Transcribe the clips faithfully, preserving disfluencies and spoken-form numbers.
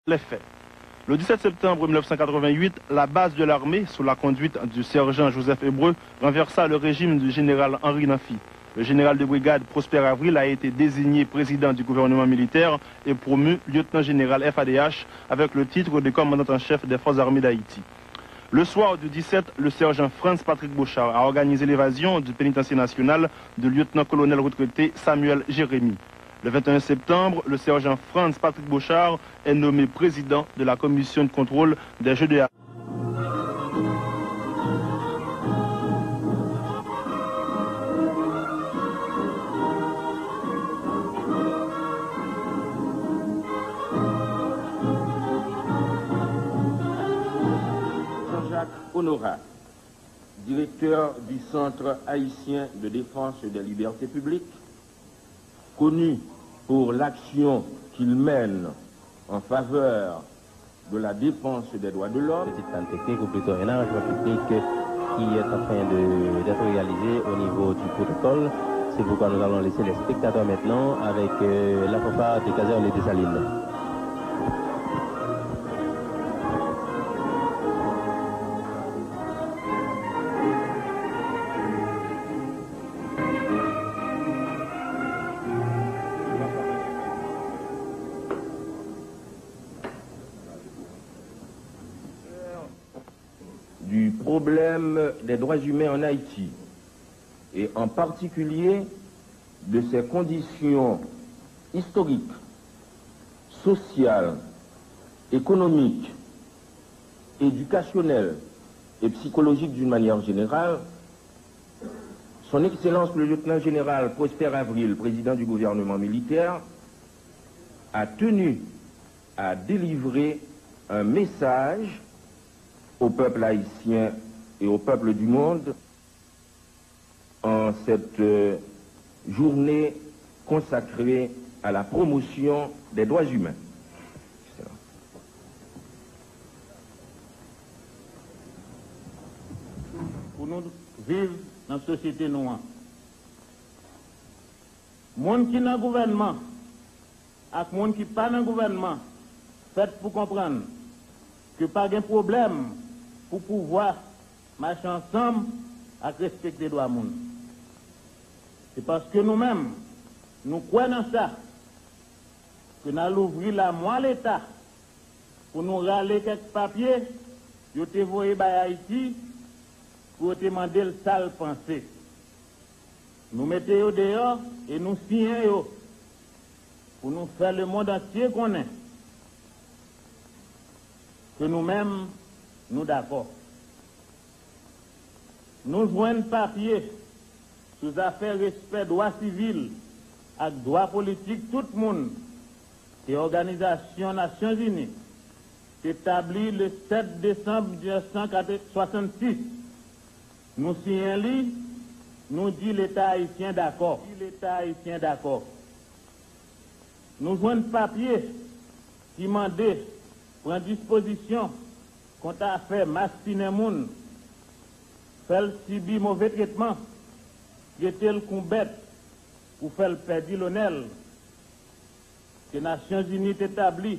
les faits. Le dix-sept septembre mille neuf cent quatre-vingt-huit, la base de l'armée, sous la conduite du sergent Joseph Hebreux, renversa le régime du général Henri Namphy. Le général de brigade Prosper Avril a été désigné président du gouvernement militaire et promu lieutenant-général F A D H avec le titre de commandant en chef des forces armées d'Haïti. Le soir du dix-sept, le sergent Franz Patrick Bochard a organisé l'évasion du pénitencier national du lieutenant-colonel retraité Samuel Jérémy. Le vingt et un septembre, le sergent Franz Patrick Bochard est nommé président de la commission de contrôle des Jeux de Jean-Jacques Honorat, directeur du Centre haïtien de défense des libertés publiques, connu pour l'action qu'il mène en faveur de la défense des droits de l'homme. Petite panne technique, ou plutôt un arrangement technique qui est en train de, d'être réalisé au niveau du protocole. C'est pourquoi nous allons laisser les spectateurs maintenant avec, euh, la fanfare des casernes de Dessalines. Du problème des droits humains en Haïti, et en particulier de ses conditions historiques, sociales, économiques, éducationnelles et psychologiques d'une manière générale, Son Excellence le lieutenant-général Prosper Avril, président du gouvernement militaire, a tenu à délivrer un message au peuple haïtien et au peuple du monde en cette, euh, journée consacrée à la promotion des droits humains. Pou nou viv nan sosyete nou an. Moun ki nan gouvènman ak moun ki pa nan gouvènman fèt pou konprann ke pa gen pwoblèm pou pouvwa mache ansanm ak respekte dwa moun. Se paske nou menm, nou kwè nan sa, ke n a louvri lamwa Leta pou nou rale kèk papye yo te voye bay Ayiti pou yo te mande l sa l panse. Nou mete yo deyò e nou siyen yo pou nou fè lemonn antye konnen ke nou menm, nou dakò. Nou jwenn papye sou zafè respè dwa sivil ak dwa politik tout moun ke Òganizasyon Nasyonzini te tabli le sèt desanm mil nèf san swasannsis. Nou siyen li, nou di Leta ayisyen dakò. Di Leta ayisyen dakò. Nou jwenn papye ki mande pran dispozisyon kont afè maspinen moun, fè l sibi move tretman, trete l kon bèt pou fè l pèdi lonè l, ke Nasyonzini te tabli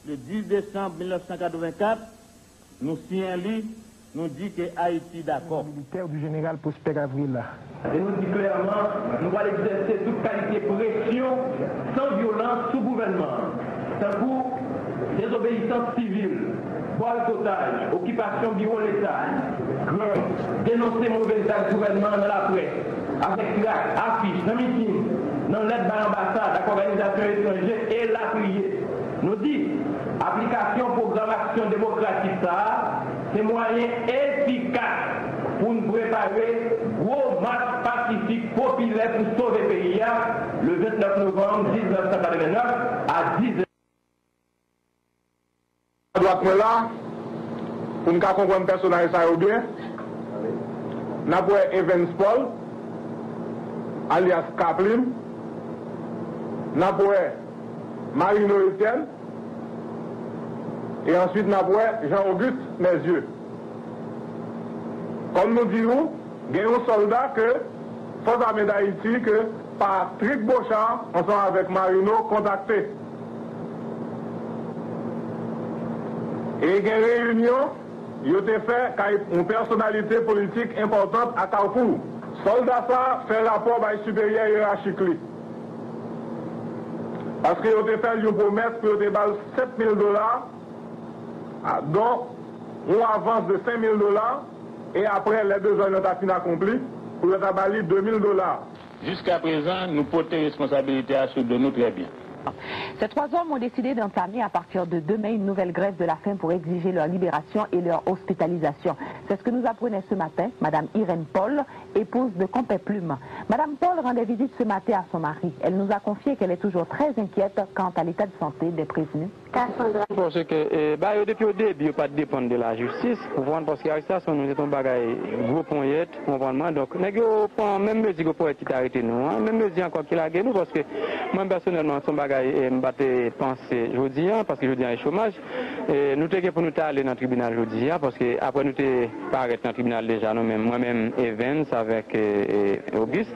le dis desanm mil nèf san katrevenkat, nou siyen li, nou di ke Ayiti dakò. Militaire du général Prosper Avril. E nou di klèman, nou pral egzèse tout kalite presyon san vyolans sou gouvènman an, tankou dezobeyisans sivil, bòykotaj, okipasyon biwo Leta, grèv, denonse move zak gouvènman an nan laprès, avèk trak, afich, nan miting, nan lèt bay anbasad ak òganizasyon etranje, elatriye. Nou di, aplikasyon pwogram aksyon demokratik sa a, se mwayen efikas pou n prepare gwo mach pasifik popilè pou sove peyi a, le vennèf novanm mil nèf san katrevenèf a diz è. Adwat mwen la, pou n ka konprann pèsonaj sa yo byen, n ap wè Evens Paul, alyas Kaplim, n ap wè Marino Etienne, e answit n ap wè Jean Auguste Merzieux. Kòm nou di nou, gen yon sòlda ke Fòs Ame Dayiti, ke Patrick Bochard, ansanm avèk Marino, kontakte. E gen reyinyon yo te fè kay yon pèsonalite politik enpòtan a Kawfou. Sòlda sa a fè rapò bay siperyè yerachik li. Paske yo te fè l yon pwomès pou yo te ba l sèt mil dola, a, donk, yon avans de senk mil dola, e apre, lè bezwen yo ta fin akonpli, pou yo ta ba li de mil dola. Jusqu'à présent, nous portons responsabilité à sous de nous très bien. Ces trois hommes ont décidé d'entamer à partir de demain une nouvelle grève de la faim pour exiger leur libération et leur hospitalisation. C'est ce que nous apprenait ce matin Madame Irène Paul, épouse de Compère Plume. Madame Paul rendait visite ce matin à son mari. Elle nous a confié qu'elle est toujours très inquiète quant à l'état de santé des présumés. Cassandra. Paske, e, ba yo depi o debi, yo pa t depann de lajistis, ou konprann, paske arestasyon nou se t yon bagay gwo ponyèt, ou konprann mwen. Donk, nèg yo pran menm mezi ke ponyèt ki te arete nou an, menm mezi ankò ki lage nou, paske mwen pèsonèlman, se yon bagay, e, m pa te panse jodi an, paske jodi an e chomaj. E, nou te gen pou nou ta ale nan tribinal jodi an, paske apre nou te parèt nan tribinal deja, nou menm, mwen menm, Evens avèk, e, e, Auguste,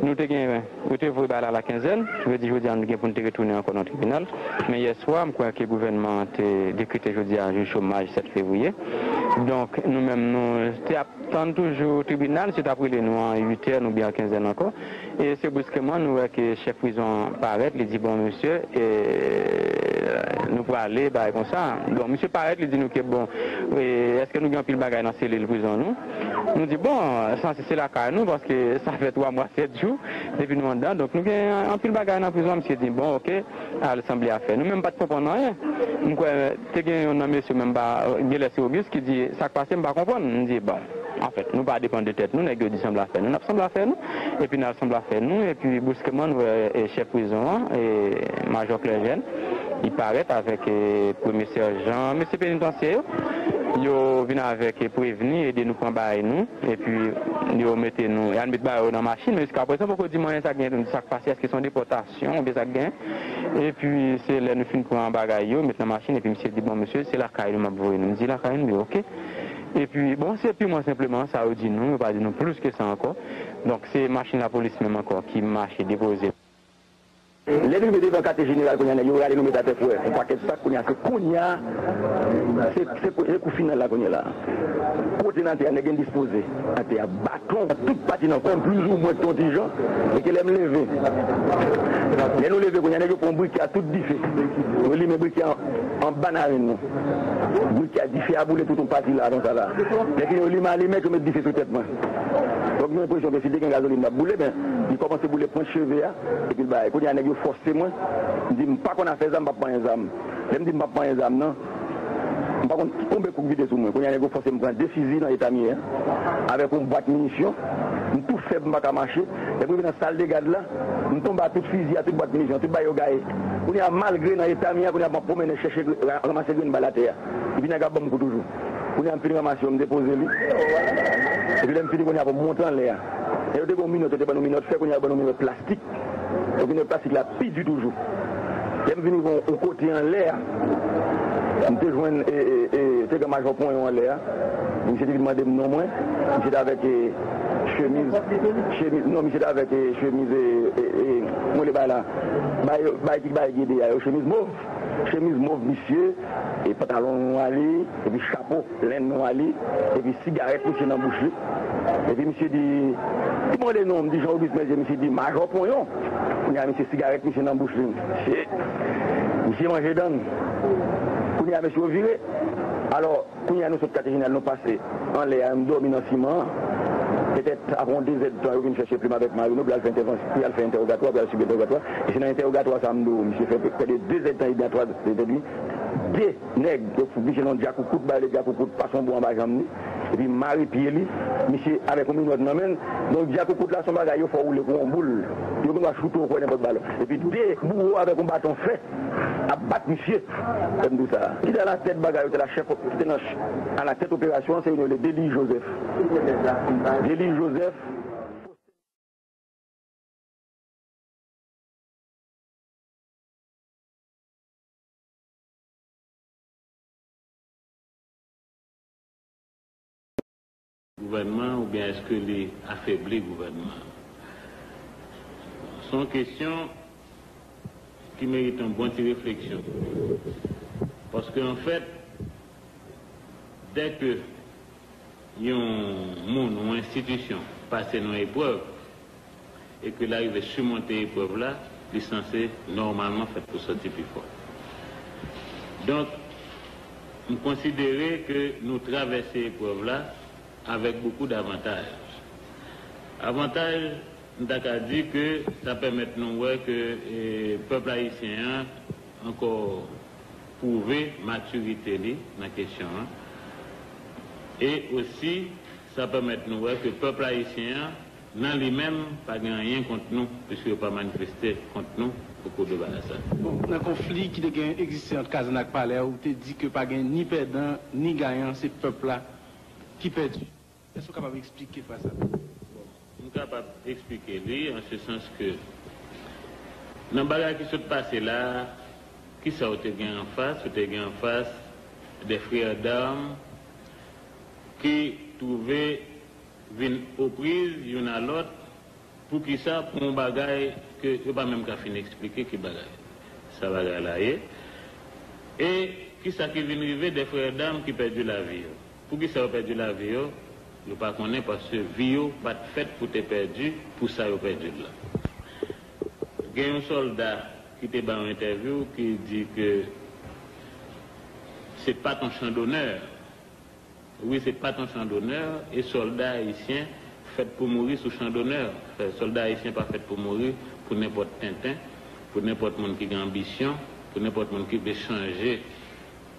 nou te gen Yo te voye bagay la lakenzèn, vle di jodi a nou gen pou n te retounen ankò nan tribinal. Men yè swa, m kwè ke gouvènman an te dekrete jodi a jou chomaj sèt fevriye. Donk, nou menm, nou te ap tann toujou tribinal, misye t ap rele nou an uit è oubyen an kenzèn ankò. E se briskman, nou wè ke chèf prizon an parèt, li di, "Bon, mesye, e, nou prale, bagay konsa." Bon, misye parèt, li di nou ke, "Bon, e, èske nou gen anpil bagay nan selil prizon nou?" Nou di, "Bon, sanse se lakay nou, paske sa fè twa mwa, sèt jou." Depi nou anndan, donk nou gen anpil bagay nan prizon an, misye di, "Bon, oke, al sanble afè nou." Nou menm pa t konprann anyen. M kwè te gen youn nan mesye menm pa, genlè se Auguste ki di, "Sa k pase, m pa konprann." M di, "Bon, anfèt, nou pa depann de tèt nou, nèg yo di sanble afè nou, n ap sanble afè nou." Epi n al sanble afè nou, epi briskman nou wè, e, chèf prizon an, e, Majò Clairjeune, li parèt avèk, e, premye sèjan, mesye penitansye yo. Yo vin avèk, e, prevni, ede nou pran bagay nou. Epi, yo mete nou, y al met bagay yo nan machin, men jiskaprezan, poko di mwen sa k gen, sa k pase, èske se yon depòtasyon, oubyen sa k gen. Epi, se lè nou fin pran bagay yo, met nan machin, epi misye di, "Bon, mesye, se lakay nou m ap voye nou." M di, "Lakay nou?" Li, "Oke." Epi, bon, se pi mwen senpleman sa yo di nou, yo pa di nou plis ke sa ankò. Donk, se machin lapolis menm ankò ki mache depoze. Lè nou rive devan katye jeneral, kounye a, nèg yo rale nou met atè, kwè yon pakèt sak, kounye a, se kounye a, se, se, se kou final la, kounye a la. Kote n atè a, nèg yo dispoze atè a, baton, tout pati nan kò m, plizoumwen, t on ti jan, e ke lè m leve. Lè nou leve, kounye a, nèg yo pran brikè a tout dife. Yo limen brikè a anba narenn nou. Brikè a, dife a boule tout yon pati la, konsa la. Lè fini, yo limen alimèt, yo met dife sou tèt mwen. Donk, gen enpresyon ke si te gen gazolin, m ap boule, men li kòmanse boule pwent cheve a. Epi l bay. Kounye a, nèg yo fòse mwen. M di, "M pa konn afè zam, m p ap manyen zam." Lè m di m p ap manyen zam nan, m pa konn konbe kou k vide sou mwen. Kounye a, nèg yo fòse m pran de fizi nan eta m ye a, avèk yon bwat minisyon. M tou fèb, m pa ka mache. Lè m rive nan sal de gad la, m tonbe a tout fizi a, tout bwat minisyon, tout bagay yo gaye. Kounye a, malgre nan eta m ye a, kounye a, m ap pwomennen chèche, ra-, ranmase grenn bal atè a. Epi nèg ap ban m kou toujou. Kounye a, m fin ranmase yo, m depoze li. Epi lè m fini, kounye a, pou m monte anlè a. Lè yo te gen yon minòt, yo te ban nou minòt fè, kounye a, yo ban nou minòt plastik. Donk, minòt plastik la pi di toujou. Lè m vini yon, yon kote anlè a, m te jwenn, e, e, e, te gen majò Ponyon anlè a. Misye te vin mande m non mwen. Misye te avèk, e, chemiz, chemiz, non, misye te avèk, e, chemiz, e, e, e, mwen le bagay la. Bay, bay ki bay gede a yo, chemiz mov. Chemiz mov misye, e pantalon nwa li, epi chapo lenn nwa li, epi sigarèt misye nan bouch li. Epi misye di, "Ki mande non?" M di, "Jean Auguste Mercier." Misye di, "Majò Ponyon." Kounye a, misye, sigarèt misye nan bouch li. Misye, misye manje dann. Kounye a, mesye yo vire. Alò, kounye a, nou sot katye jeneral, nou pase anlè a, m dòmi nan siman an. Petèt, apre yon de zèdtan, yo vin chèche Plim avèk mari nou, pou y al fè entèvansyon, pou y al fè entèwogatwa, pou y al sibi entèwogatwa. E se nan entèwogatwa sa a, m di w, misye fè prè de de zèdtan edmi a twa zèdtan edmi. De nèg, yo oblije nan djakoukout, bay le djakoukout, pase yon bò anba janm li, epi mare pye li, misye avèk yon minòt nan men l. Donk, djakoukout la, se yon bagay yo fè w woule kou yon boul. Yo gen dwa choute w kwè nenpòt balon. Epi de bouwo avèk yon baton fè ap bat misye. Fè m di w sa. Ki te alatèt bagay yo, te la chèf, ki te nan ch-, alatèt operasyon an, se youn yo rele Deli Joseph. Deli Joseph. Gouvènman oubyen èske li afebli gouvènman? Se yon kesyon ki merite yon bon ti refleksyon. Paske, anfèt, Dèke yon moun ou enstitisyon pase nan eprèv e ke l arive simonte eprèv la, li sanse nòmalman fèt pou sòti pi fò. Donk, m konsidere ke nou travèse eprèv la avèk bokou davantaj. Avantaj, m ta ka di ke sa pèmèt nou wè ke, e, pèp ayisyen an ankò pwouve matirite li nan kesyon an. E osi, sa pèmèt nou wè ke pèp ayisyen an, nan li menm, pa gen anyen kont nou, piske yo pa manifeste kont nou okou de bagay sa. Bon, nan konfli ki te gen egziste ant Kazan ak Palè, ou te di ke pa gen ni pèdan, ni gayan, se pèp la ki pèdi. Èske w kapab eksplike fraz sa? M kapab eksplike li an se sans ke nan bagay ki sot pase la, kisa w te gen anfas? Ou te gen anfas de frè dam ki twouve vin opriz youn a lòt. Poukisa? Pou yon bagay ke yo pa menm ka fin eksplike ki bagay sa bagay la ye. E kisa ki vin rive de frè dam ki pèdi lavi yo? Poukisa yo pèdi lavi yo? Yo pa konnen, paske vi yo pa t fèt pou te pèdi pou sa yo pèdi l la. Gen yon sòlda ki te ba yon entèvyou ki di ke se pa t yon chan donè. Wi, se pa t yon chan donè, e sòlda ayisyen fèt pou mouri sou chan donè. Sòlda ayisyen pa fèt pou mouri pou nenpòt tenten, pou nenpòt moun ki gen anbisyon, pou nenpòt moun ki vle chanje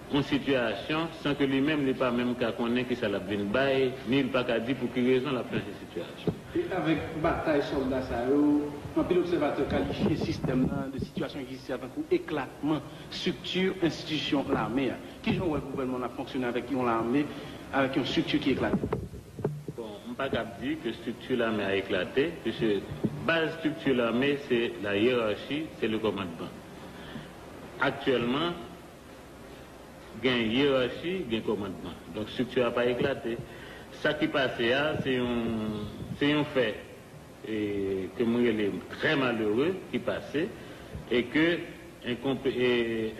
yon sitiyasyon san ke li menm, li pa menm ka konnen kisa l ap vin bay, ni li pa ka di pou ki rezon l ap chanje sitiyasyon. E avèk batay sòlda sa yo, anpil obsèvatè kalifye sistèm nan de sitiyasyon ki egziste a tankou eklatman estrikti enstitisyon lame a. Kijan w wè gouvènman an ap fonksyone avèk yon lame, avèk yon estrikti ki eklate? Bon, m pa kab di ke estrikti lame a eklate, piske baz estrikti lame se la yerachi, se le kòmandman. Aktyèlman, gen yerachi, gen kòmandman. Donk, estrikti a pa eklate. Sa ki pase a, se yon, se yon fè e, ke m rele trè malere ki pase, e ke enkonp-, e,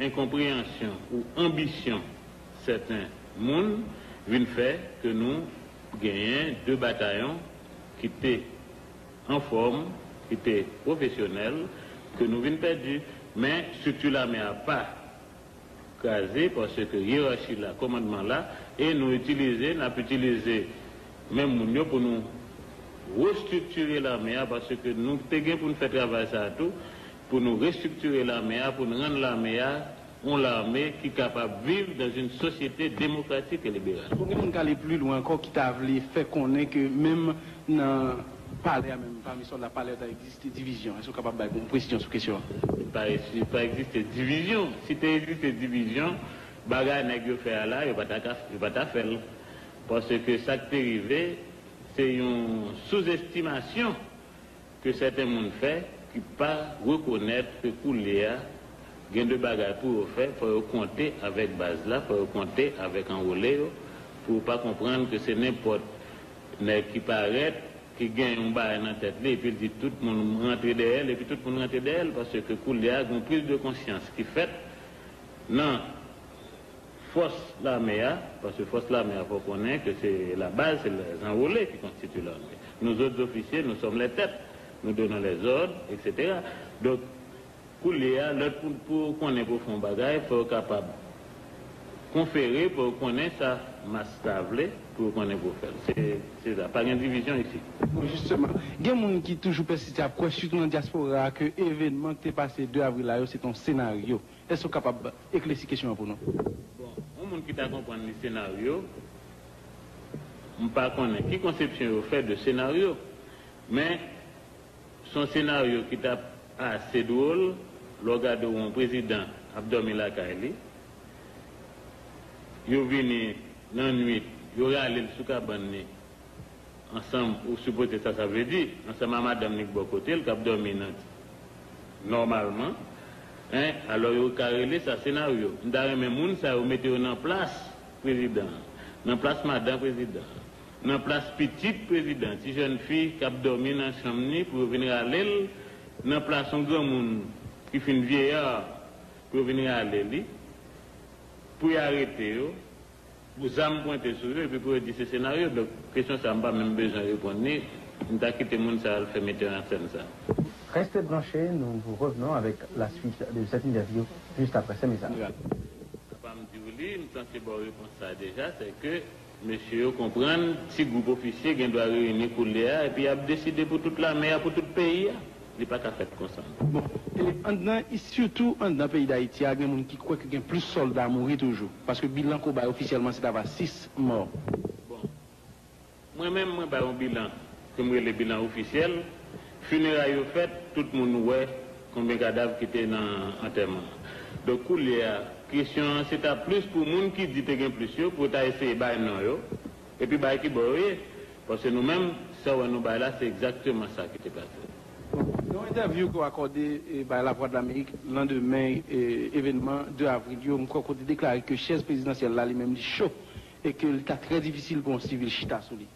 enkonpreyansyon ou anbisyon sèten moun vin fè ke nou genyen de batayon ki te anfòm, ki te pwofesyonèl, ke nou vin pèdi. Men, estrikti lame a pa kraze, paske yerachi la, kòmandman la, e nou itilize, n ap itilize menm moun yo pou nou restriktire lame a, paske nou te gen pou n fè travay sa a tou, pou nou restriktire lame a, pou n rann lame a yon lame ki kapab viv dans une société démocratique et libérale. Bon, gen moun k ale pli lwen ankò, ki ta vle fè konnen ke menm nan palè a, menm pami sòlda palè a, ta egziste divizyon. Èske w kapab bay yon presizyon sou kesyon an? Pa, pa egziste divizyon. Si te egziste divizyon, bagay nèg yo fè a la, yo pa ta ka, yo pa ta fè l. Paske sa k te rive, se yon souzestimasyon ke sèten moun fè ki pa rekonèt ke koulye a gen de bagay pou yo fè, fò yo konte avèk baz la, fò yo konte avèk anwole yo, pou yo pa konprann ke se nenpòt nèg ki parèt, ki gen yon bagay nan tèt li, epi l di tout moun rantre dèyè l, epi tout moun rantre dèyè l, paske koulye a gen yon priz de konsyans ki fèt nan fòs lame a, paske fòs lame a, fò w konnen ke se la baz, se les enrôlés ki konstitye lame. Nous autres officiers, nous sommes les têtes, nous donnons les ordres, et cetera. Donk, koulye a, lè pou, pou w konnen pou w fè yon bagay, fò w kapab konfere, pou w konnen sa mas la vle, pou w konnen pou w fè l. Se, se sa, pa gen divizyon isit. Bon, jisteman, gen moun ki toujou pèsiste ap kwè, sitou nan dyaspora a, ke evènman ki te pase de avril la yo, se t on senaryo. Èske w kapab eklèsi kesyon an pou nou? Bon, yon moun ki ta konprann li senaryo, m pa konnen ki konsepsyon yo fè de senaryo, men se yon senaryo ki t ap ase dwòl lè w gade yon prezidan ap dòmi lakay li, yo vini nan nwit, yo rale l sou kabann li, ansanm, ou sipoze sa, sa vle di, ansanm a madanm li k bò kote l, k ap dòmi nan, nòmalman, en, alò yo ka rele sa senaryo. M ta renmen moun sa yo mete yo nan plas prezidan an, nan plas madan prezidan an, nan plas pitit prezidan, ti jèn fi k ap dòmi nan chanm ni pou yo vin rale l, nan plas yon granmoun ki fin vyeya pou yo vin rale li, pou y arete yo, pou zam pwente sou yo, epi pou yo di se senaryo. Donk, kesyon sa a, m pa menm bezwen reponn li. M ta kite moun sa a al fè metè an sèn sa a. Restez branchés, nous vous revenons avec la suite de cette interview juste après ces messages. Apa m di w li, m sanse ba w repons sa a deja, se ke mesye yo konprann ti gwoup ofisye gen dwa reyini koulye a, epi y ap deside pou tout lame a, pou tout peyi a. Li pa ka fèt konsa. Bon, e anndan, sitou anndan peyi Dayiti a, gen moun ki kwè ke gen plis sòlda mouri toujou. Paske bilan ke w bay ofisyèlman se t ava sis mò. Bon, mwen menm, mwen bay yon bilan ke m rele bilan ofisyèl. Fineray yo fèt, tout moun wè konbyen kadav ki te nan antèman an. Donk, koulye a, kesyon an se ta plis pou moun ki di te gen plis yo, pou yo ta eseye bay non yo, epi bay ki bò yo ye. Paske nou menm, sa w wè nou bay la, se egzakteman sa ki te pase. Nan yon entèvyou ke w akòde e, bay Lavwadlamerik landemen e, evènman de avril yo, m kwè ke w te deklare ke chèz prezidansyèl la li menm li cho e ke li ta trè difisil pou yon sivil chita sou li.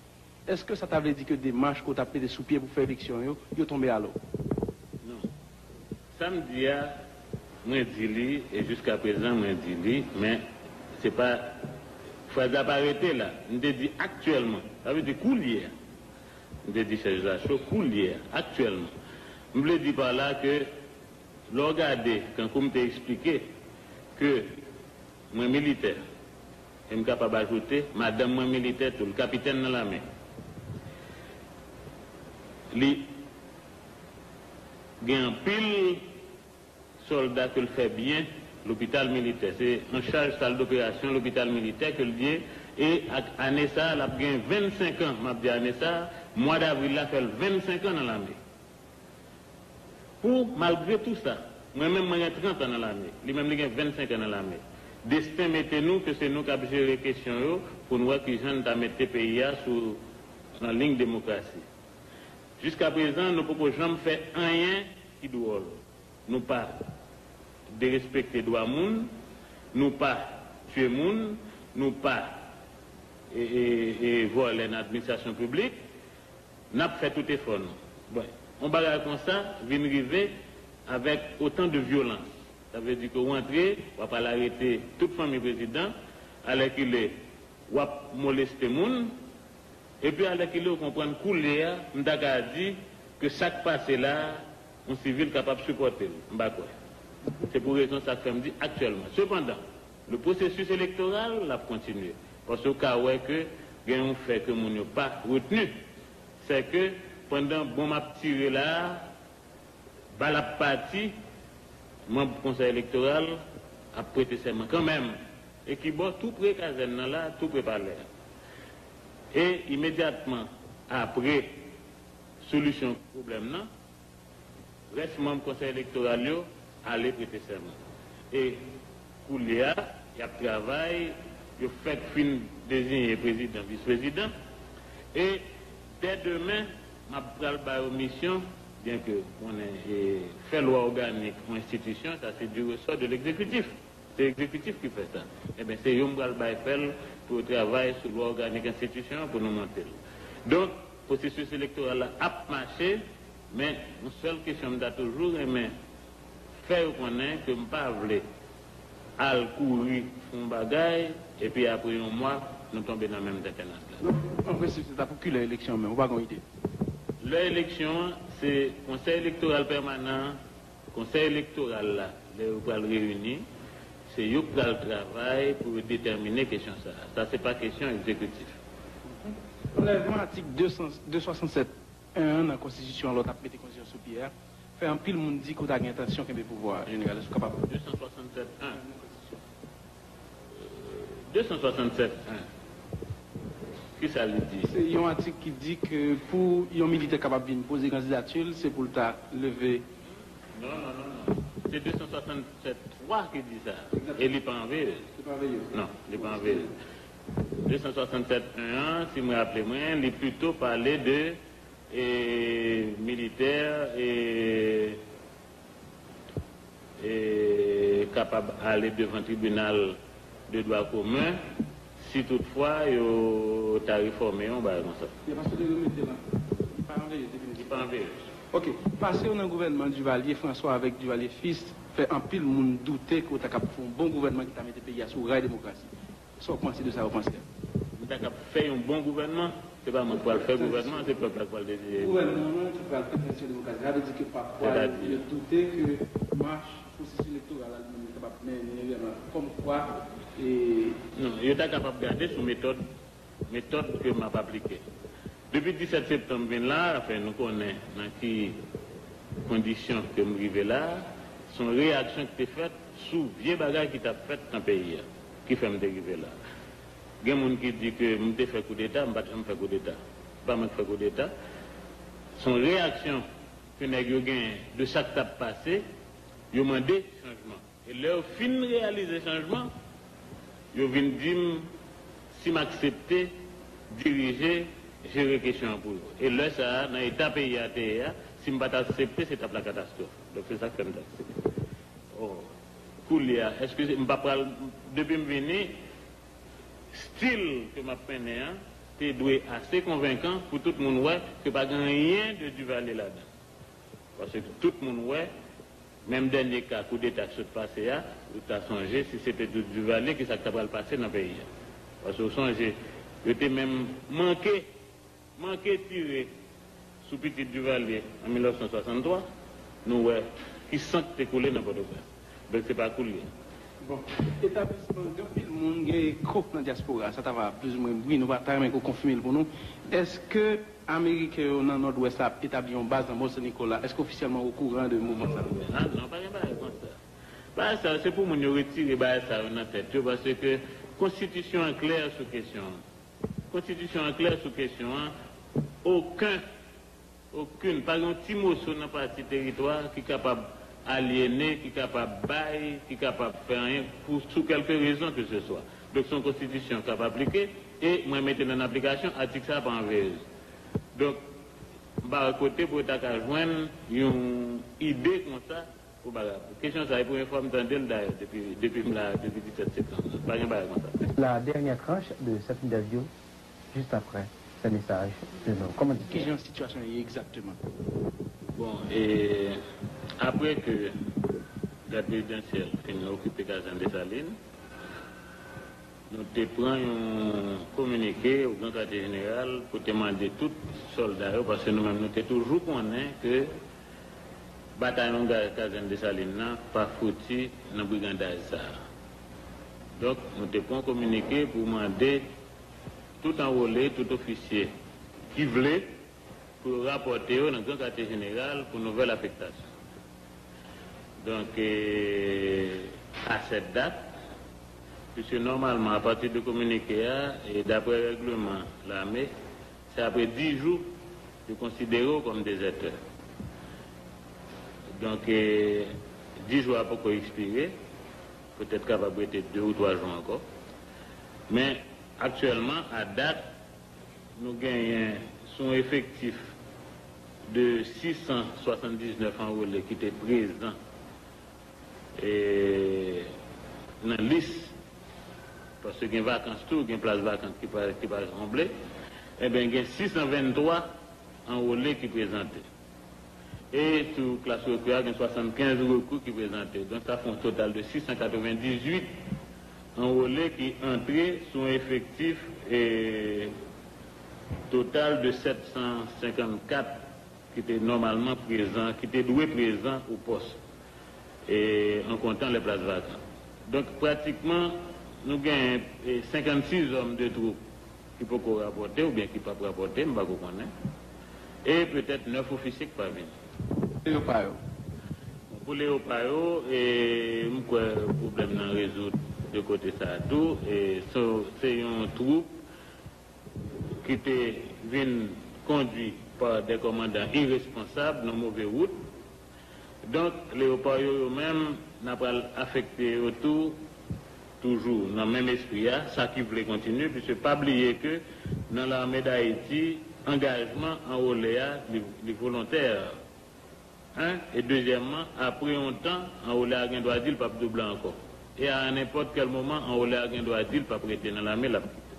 Èske sa ta vle di ke demach ke w t ap mete sou pye pou fè eleksyon yo, yo tonbe a lo? Non. Sa m di a, mwen di li, e jiskaprezan mwen di li, men se pa, fraz la pa rete la. M te di aktyèlman, sa vle di koulye a. M te di chèz la cho koulye a, aktyèlman. M vle di pa la ke lè w gade, tankou m te eksplike, ke mwen militè, e m kapab ajoute, madanm mwen militè tou, l kapitèn nan lame. Li gen anpil sòlda ke l fè byen lopital militè. Se an chaj sal doperasyon lopital militè ke l ye, e ak ane sa a, l ap gen vennsenk an, m ap di ane sa a, mwa davril la fè l vennsenk an nan lame. Pou, malgre tou sa, mwen menm mwen gen trant an nan lame, li menm li gen vennsenk an nan lame. Desten mete nou ke se nou k ap jere kesyon yo pou n wè kijan n ta mete peyi a sou, nan liy demokrasi. Jiskaprezan, nou poko janm fè anyen ki dwòl. Nou pa derespekte dwa moun, nou pa tiye moun, nou pa e, e, e, vòlè nan administrasyon piblik. N ap fè tout efò nou. Bon, yon bagay konsa vin rive avèk otan de vyolans. Sa vle di ke w antre, w ap al arete tout fanmi prezidan, alèkile w ap moleste moun, epi alèkile w konprann koulye a, m ta ka di ke sa k pase la a, yon sivil kapab sipòte l. M pa kwè. Se pou rezon sa k fè m di aktyèlman. Sepandan, le processus électoral, l ap kontinye. Paske w ka wè ke gen yon fè ke moun yo pa retni, se ke pandan bonm ap tire la a, bal ap pati, manm Konsèy Elektoral ap prete sèman kanmenm. E ki bò? Tou pre kazèn nan la, tou pre palè a. E imedyatman apre solisyon pwoblèm nan, rès manm Konsèy Elektoral yo ale prete sèman. E koulye a, y ap travay, yo fèk fin deziyen prezidan, vis prezidan. E dè demen, m ap pral ba yo misyon, byenke konnen e, fè lwa òganik yon enstitisyon, sa se du ressort de l'exécutif. Se egzekitif ki fè sa. Ebyen, se yo m pral bay fè l pou yo travay sou lwa òganik enstitisyon an pou nou monte l. Donk, pwosesis elektoral la ap mache, men yon sèl kesyon m ta toujou renmen fè yo konnen ke m pa vle al kouri fè yon bagay, epi apre yon mwa, nou tonbe nan menm tenten nan sila. An prensip, se ta pou ki lè eleksyon an menm, ou pa gen yon ide? Lè eleksyon an, se Konsèy Elektoral Pèmanan an, Konsèy Elektoral la, lè yo pral reyini, se yo k pral travay pou yo detèmine kesyon sa a. Sa se pa kesyon egzekitif. Anlèvman atik de san, de swasannsèt en an nan konstitisyon an lè w t ap mete konstitisyon sou pye a, fè anpil moun di ke w ta gen entansyon kenbe pouvwa a. Jeneral, èske w kapab. De san swasannsèt en. De san swasannsèt en. Kisa li di? Se yon atik ki di ke pou yon militè kapab vin poze kandidati l, se pou l ta leve. Non, non, non, non. Se de san swasannsèt twa ki di sa. E li pa an veyez. Li pa veyez. Non, li pa an veyez. De san swasannsèt en an, si mwen raple mwen, li pito pale de e, militè e, e, kapab ale devan tribinal de dwa komen si toutfwa yo ta refòme yon bagay konsa. Paske yo remete l ankò. Li pa an veyez definitivman. Li pa an veyez. Ok. Pase w nan gouvènman Duvalier, François avèk Duvalier Fils fè anpil moun doute ke w ta kab fè yon bon gouvènman ki ta mete peyi a sou ray demokrasi. Sa w panse de sa yo panse a? M ta kab fè yon bon gouvènman. Se pa mwen k pral fè gouvènman, se pèp la k pral deside. Gouvènman an ki pral fè tranzisyon demokratik, sa vle di ke pap pral, yo doute ke mach pwosesis elektoral la li menm li kapab mennen vrèman kòmkwa e. Non, yo ta kapab gade sou metòd, metòd ke m ap aplike. Depi disèt septanm vin la, anfen, nou konnen nan ki kondisyon ke m rive la, se yon reyaksyon ki te fèt sou vye bagay ki t ap fèt nan peyi a, ki fè m te rive la. Gen moun ki di ke m te fè koudeta, m pa t janm fè koudeta. Se pa mwen ki fè koudeta. Se yon reyaksyon ke nèg yo genyen de sa k t ap pase, yo mande chanjman. E lè yo fin reyalize chanjman, yo vin di m si m aksepte dirije, jere kesyon an pou yo. E lè sa a, nan eta peyi a te ye a, si m pa t aksepte, se t ap la katastwòf. Donk se sa k fè m t aksepte. Oh, koulye a, èske m pa pral, depi m vini, stil ke m ap mennen an te dwe ase konvenkan pou tout moun wè ke pa gen anyen de Duvalier ladan. Paske tout moun wè, menm dènye ka koudeta k sot pase a, ou ta sonje si se te Duvalier, kisa k ta pral pase nan peyi a. Paske ou sonje, yo te menm manke, manke tire sou pitit Duvalier an mil nèf san swasanntwa, nou wè ki san k te koule nan Pòtoprens. Donk se pa koulye. Bon, etablisman, gen anpil moun, gen eko nan dyaspora, sa ta va plizoumwen, wi, nou pa ta renmen ke w konfime l pou nou. Èske Ameriken yo nan Nòdwès la ap etabli yon baz nan Mòn Sen Nikola? Èske ofisyèlman ou okouran de mouvman sa? Ah non, pa gen bagay konsa. Bagay sa yo, se pou moun yo retire bagay sa yo nan tèt yo, paske konstitisyon an klè sou kesyon an. Konstitisyon an klè sou kesyon an. Okenn, okenn, pa gen yon ti moso nan pati teritwa ki kapab alyene, ki kapab bay, ki kapab fè anyen pou, sou kèlke rezon ke se swa. Donk, se yon konstitisyon k ap aplike, e mwen mete l an aplikasyon, atik sa a pa an veye. Donk, m pa wè kote pou yo ta ka jwenn yon ide konsa pou bagay. Kesyon sa a, e premye fwa m tande l dayè depi, depi m la, depi disèt septanm. Pa gen bagay konsa. La dernière tranche de cette interview, juste après ce message de nos commanditaires. Kijan sitiyasyon an ye egzakteman? Bon, e apre ke gad prezidansyèl fin okipe kazèn Desalin, nou te pran yon kominike o Gran Katye Jeneral pou te mande tout sòlda yo, paske nou menm nou te toujou konnen ke batayon kazèn Desalin nan pa fouti nan brigandaj sa a. Donk, nou te pran yon kominike pou mande tout anwole, tout ofisye ki vle, pou yo rapòte yo nan Gran Katye Jeneral pou nouvèl afektasyon. Donk, e, à cette date, puisque normalman, à partir de kominike a, e daprè règleman lame, se apre dis jou, yo konsidere w kòm dezètè. Donk, e, dis jou a poko ekspire, petèt kapab rete de ou twa jou ankò. Men, aktyèlman, à date, nou genyen sou yon efektif de sis san swasanndiznèf anwole ki te prezan, e, nan lis, paske gen vakans tou, gen plas vakant ki pa, ki pa konble, ebyen, gen sis san venntwa anwole ki prezante. E sou klas rekri a, gen swasannkenz rekri ki prezante. Donk, sa fè yon total de sis san katrevendizuit anwole ki antre sou yon efektif, e, total de sèt san senkannkat ki te nòmalman prezan, ki te dwe prezan o pòs, e, an kontan lè plas vakan. Donk, pratikman, nou genyen, e, senkannsis zòm de twoup ki poko rapòte oubyen ki p ap rapòte, m pako konnen. E petèt nèf ofisye k pa vini. Leopa yo? Bon, pou Leopa yo, e, m kwè pwoblèm nan rezoud de kote sa a tou. E, so, se yon twoup ki te vin kondui pa de kòmandan iresponsab nan move wout. Donk, Leopa yo, yo menm, n a pral afekte yo tou, toujou nan menm espri a, sa ki vle kontinye, piske pa bliye ke nan Lame d Ayiti, angajman anwole a, li, li volontè. En, e dezyèmman, apre yon tan, anwole a gen dwa di l p ap double ankò. E a nenpòt kèl moman, anwole a gen dwa di l p ap rete nan lame, l ap kite.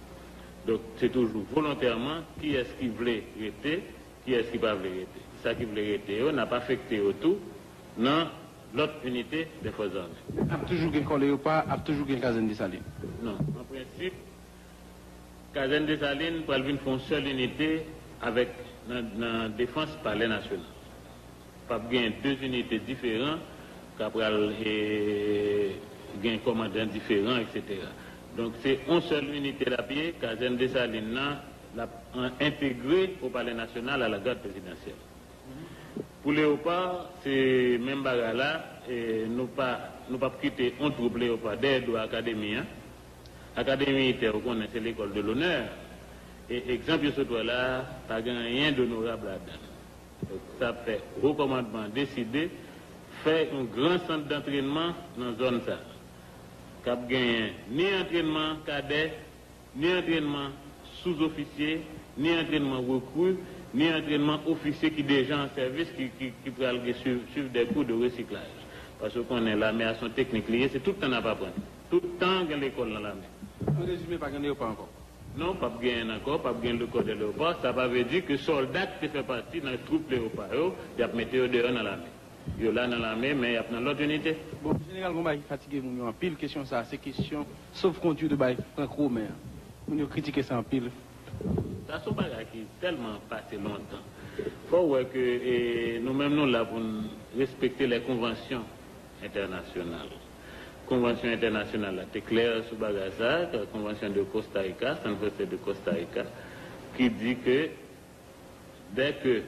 Donk, se toujou volontèman, kiyès ki vle rete, kiyès ki pa vle rete. Sa ki vle rete yo, n ap afekte yo tou nan lòt inite dè fòs zame. Ap toujou gen kò Leyopa, ap toujou gen kazèn Desalin. Non, an prensip, kazèn Desalin pral vin fè yon sèl inite avèk nan, nan defans Palè Nasyonal. P ap gen de inite diferan k ap pral e, gen kòmandan diferan, etsetera. Donk, se yon sèl inite l ap ye, kazèn Desalin nan, l ap entegre o Palè Nasyonal a la Gad Prezidansyèl. Pou Leyopa, se menm bagay la, e nou pa, nou p ap kite yon twoup Leyopa dèyè do Akademi an. Akademi itè, ou konnen, se lekòl de lonè. E egzanp yo sot wè la a, pa gen anyen donorab ladan l. Donk, sa fè wo kòmandman an deside fè yon gran sant dantrenman nan zòn sa a, k ap genyen ni antrenman kadè, ni antrenman souzofisye, ni antrenman rekri, ni antrenman ofisye ki deja an sèvis, ki, ki, ki pral gen swiv, swiv dè kou de resiklaj. Paske w konnen lame a se yon teknik li ye, se tout tan n ap aprann. Tout tan gen lekòl nan lame. An rezime, pa gen Leyopa ankò. Non, p ap genyen ankò, p ap gen lekòl de Leyopa. Sa pa vle di ke sòlda ki te fè pati nan twoup Leyopa yo, y ap mete yo deyò nan lame. Yo la nan lame, men y ap nan lòt inite. Bon, jeneral, gon bagay ki fatige moun yo anpil, kesyon sa a, se kesyon sofkondwi de bay Frank Romen an. Moun yo kritike sa anpil. Sa se yon bagay ki tèlman pase lontan. Fò w wè ke e, nou menm nou la pou n respekte lè konvansyon entènasyonal. Konvansyon entènasyonal la te klè sou bagay sa, konvansyon de Costa Rica, San José de Costa Rica, ki di ke dè ke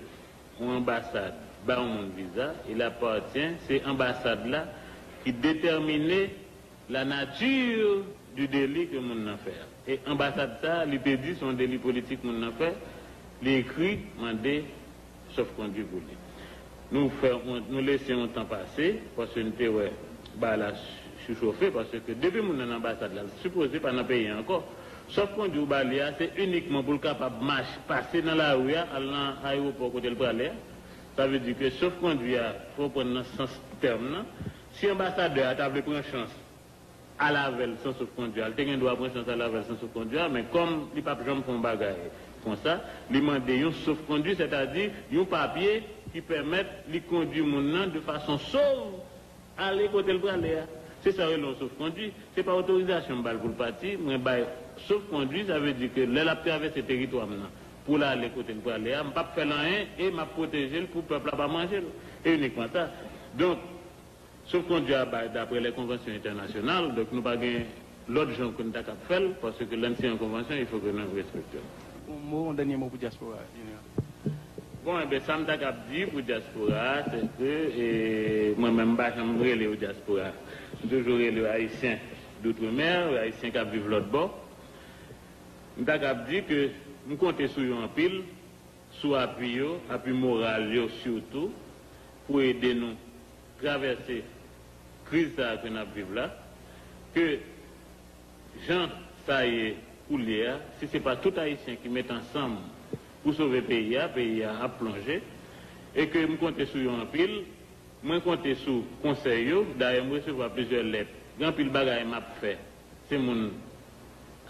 yon anbasad ba yon moun viza, il appartient, se anbasad la ki detèmine la nature du délit ke moun nan fè a. E anbasad sa, li te di se yon deli politik moun nan fè, li ekri mande sòfkondwi pou li. Nou fè yon, nou lese yon tan pase, paske n te wè bagay la sichofe, paske depi moun nan nan anbasad la, l sipoze pa nan peyi a ankò. Sòfkondwi ou ba li a, se inikman pou l kapab mache, pase nan lari a, al nan ayewopò kote l prale a. Sa vle di ke sòfkondwi a, fò w pran nan sans tèm nan. Si anbasadè a ta vle pran chans al avè l san sòfkondwi a, li te gen dwa pran chans al avè l san sòfkondwi a, men kòm li p ap janm fè yon bagay konsa, li mande yon sòfkondwi, sètadi yon papye ki pèmèt li kondwi moun nan de fason sov ale kote l prale a. Se sa yo rele yon sòfkondwi. Se pa otorizasyon m ba l pou l pati, mwen bay sòfkondwi, sa vle di ke lè l ap travèse teritwa m nan pou l ale kote l prale a, m p ap fè l anyen e m ap pwoteje l pou pèp la pa manje l. E inikman sa. Donk, sòfkondwi a bay daprè lè konvansyon entènasyonal, donk nou pa gen lòt jan ke n ta kab fè l, paske lè n siyen yon konvansyon, il faut que nou respekte l. Yon mo, yon dènye mo pou dyaspora a, jeneral. Bon, enben, sa m ta kab di pou dyaspora a, se ke e, mwen menm, m pa janm rele yo dyaspora. M toujou rele yo Ayisyen d'outre-mer, Ayisyen k ap viv lòt bò. M ta kab di ke m konte sou yo anpil, sou apui yo, apui moral yo sitou, pou ede nou travèse kriz sa a ke n ap viv la, ke jan sa ye koulye a, si se pa tout Ayisyen ki met ansanm pou sove peyi a, peyi a ap plonje, e ke m konte sou yo anpil, mwen konte sou konsèy yo, dayè m resevwa plizyè lèt, gen anpil bagay m ap fè, se moun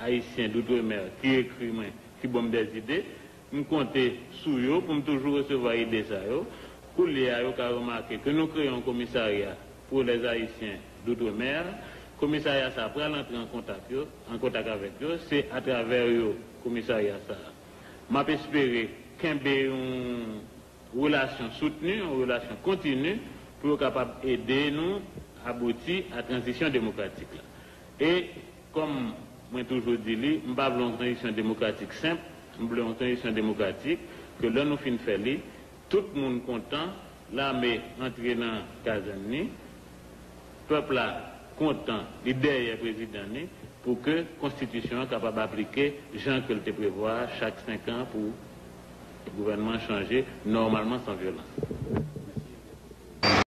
Ayisyen d'outre-mer ki ekri mwen, ki ban m dèzide, m konte sou yo pou m toujou resevwa ide sa yo. Koulye a, yo ka remake ke nou kreye yon komisarya pour les Haïtiens d'outre-mer. Komisarya sa a pral antre an kontak yo, an kontak avèk yo. Se atravè yo komisarya sa a. M ap espere kenbe yon relasyon soutni, yon relasyon kontini pou yo kapab ede nou abouti a tranzisyon demokratik la. E kòm mwen toujou di li, m pa vle yon tranzisyon demokratik senp, m vle yon tranzisyon demokratik ke lè nou fin fè li, tout moun kontan, lame antre nan kazèn li, pèp la kontan, li dèyè prezidan li, pou ke konstitisyon an kapab aplike jan ke l te prevwa a chak senk an pou gouvènman an chanje nòmalman san vyolans.